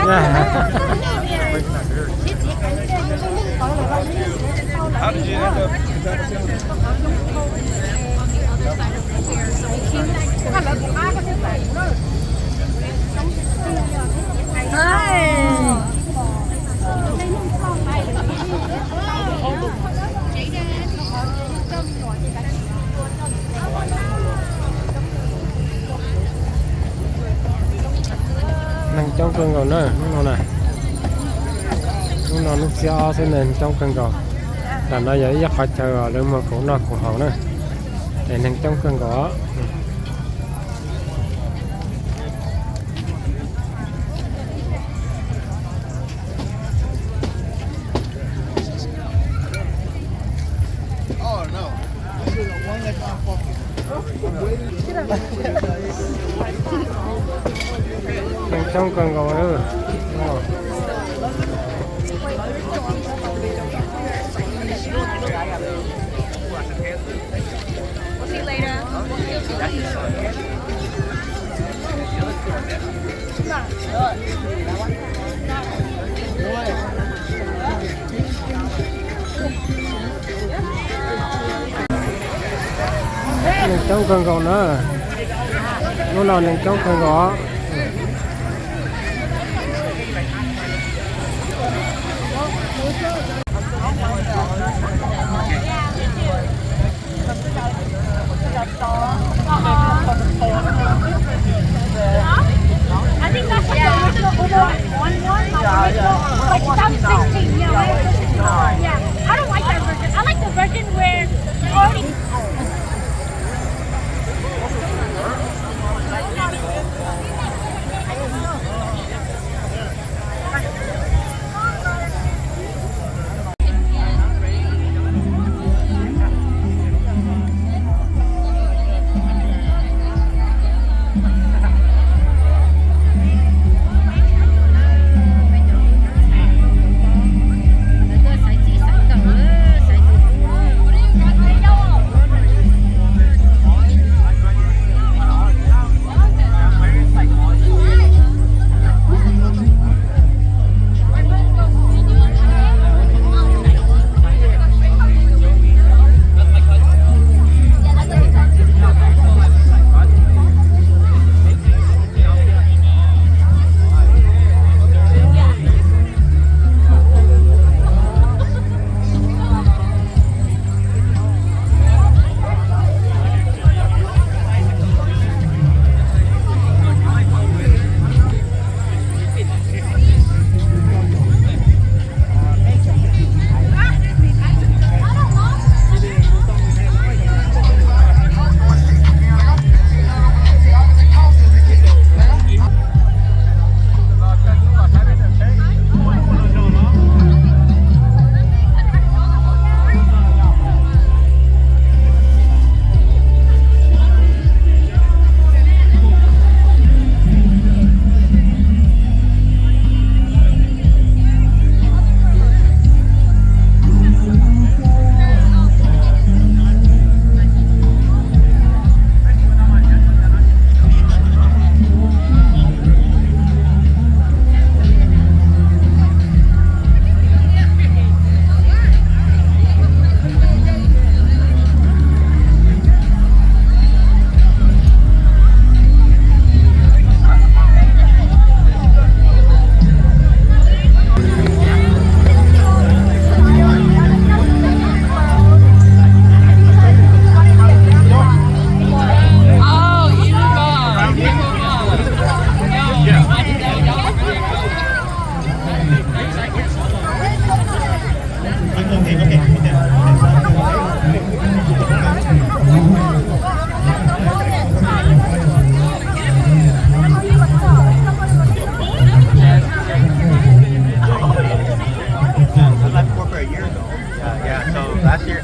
Neeg coob kawg nkaus na hnub no na. Hnub no hnub xiab ob xwb, neeg coob kawg nkaus. Nram no yog ib qhov chaw lawv muag khoom noj khoom haus na, es neeg coob kawg nkaus. Neeg coob kawg nkaus. Neeg coob kawg nkaus na. Hnub no neeg coob kawg nkaus. I think that's like the original, like, one one, like, two thousand sixteen, yeah, right? Yeah. I don't like that version. I like the version where it's already I left corporate a year ago. Yeah, yeah. So last year.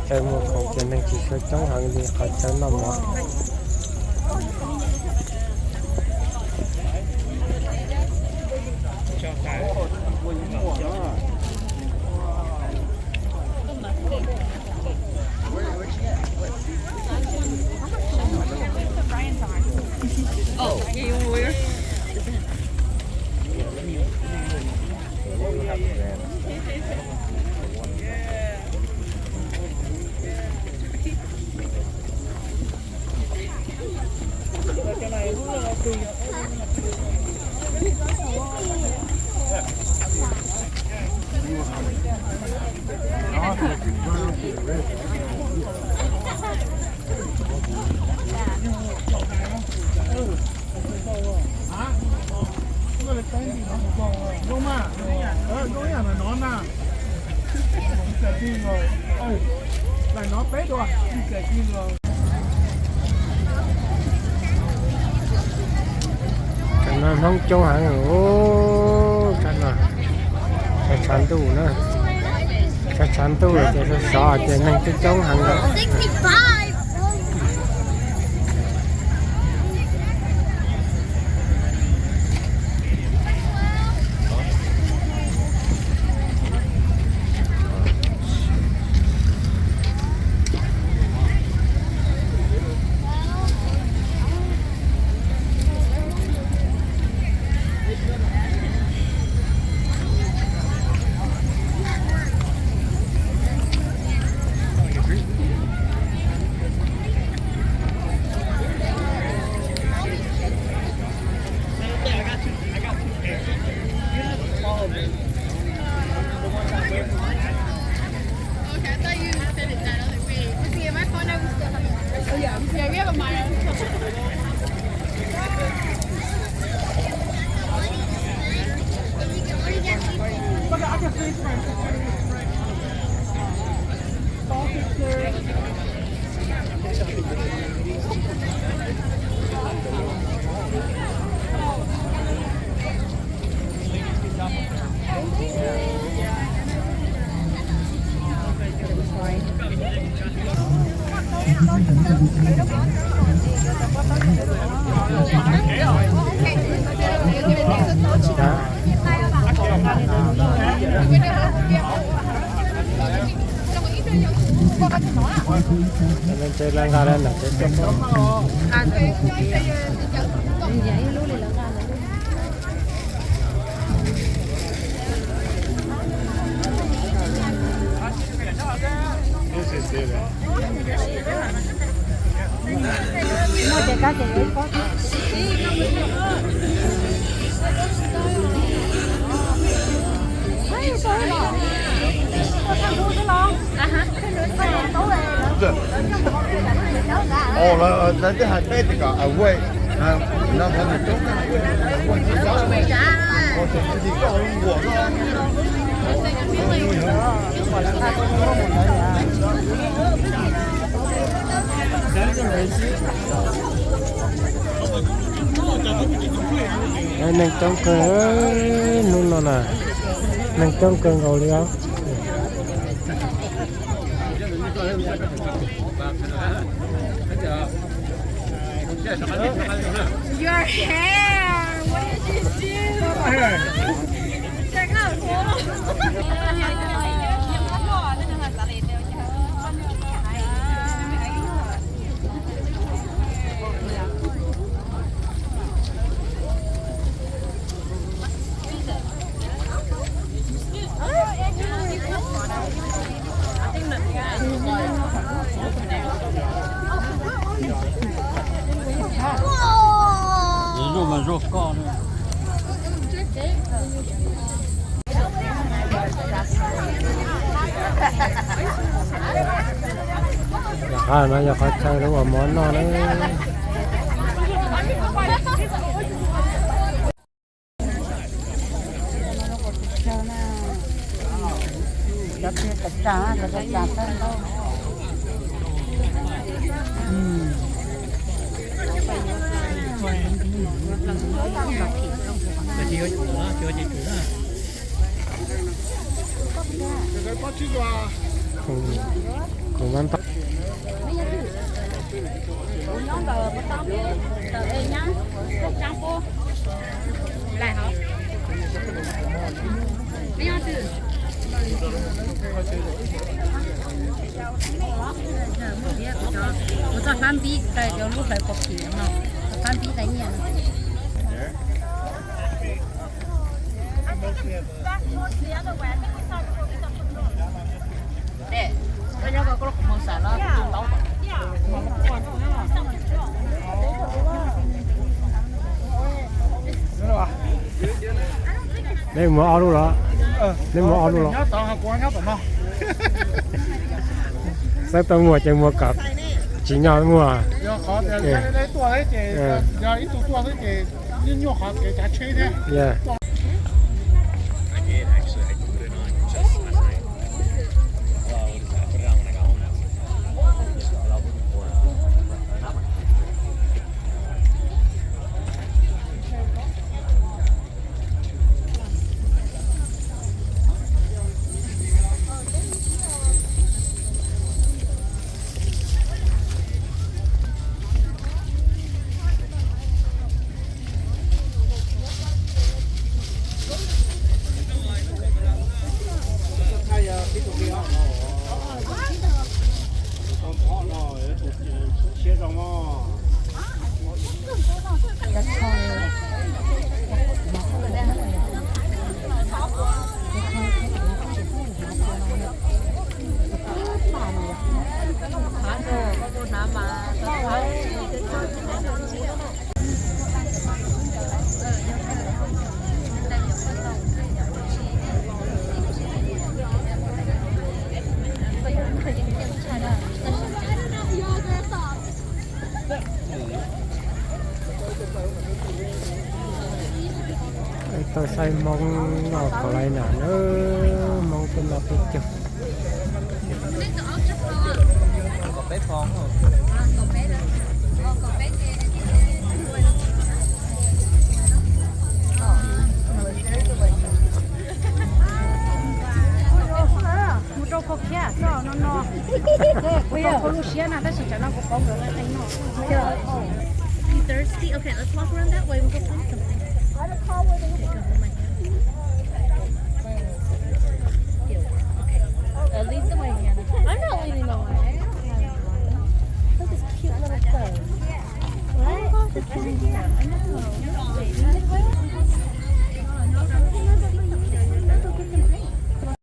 Chaw muag khoom ces neeg tsis tshua coob heev li qhov chaw noj mov. Cov no Hmoob coob heev, tshav tshav ntuj na, tshav tshav ntuj ces sov sov ces neeg coob coob heev. Ồ, là, là cái hạt tết thì cả ở quê. À, nó có một chút. Ồ, thì có nguồn đó. Neeg coob kawg hnub no na, neeg coob kawg nkaus li os. Your hair, what did you do? Check out. Zuj mas zuj koj. Yog qhov no yog qhov chaw rau uas mov noj na. Tus mab ntoj. Kuv txoj hlab npib kuv tau cov lub hlawv pov phim no, hlab npib tau nyiaj. Neb muag ob lub los? Neb muag ob lub los? Xav tau muag ces muag kom tsim nyog muag. Tau saib Hmoob noj kaus lais nas na, Hmoob peb noj peb caug. Mus rau kaus khiab txoj no no. Kuv tau kho lub siab na tab sis tsam no kuv pauv nkawd lawv qee no. You thirsty? Okay, let's walk around that way. We'll go find something.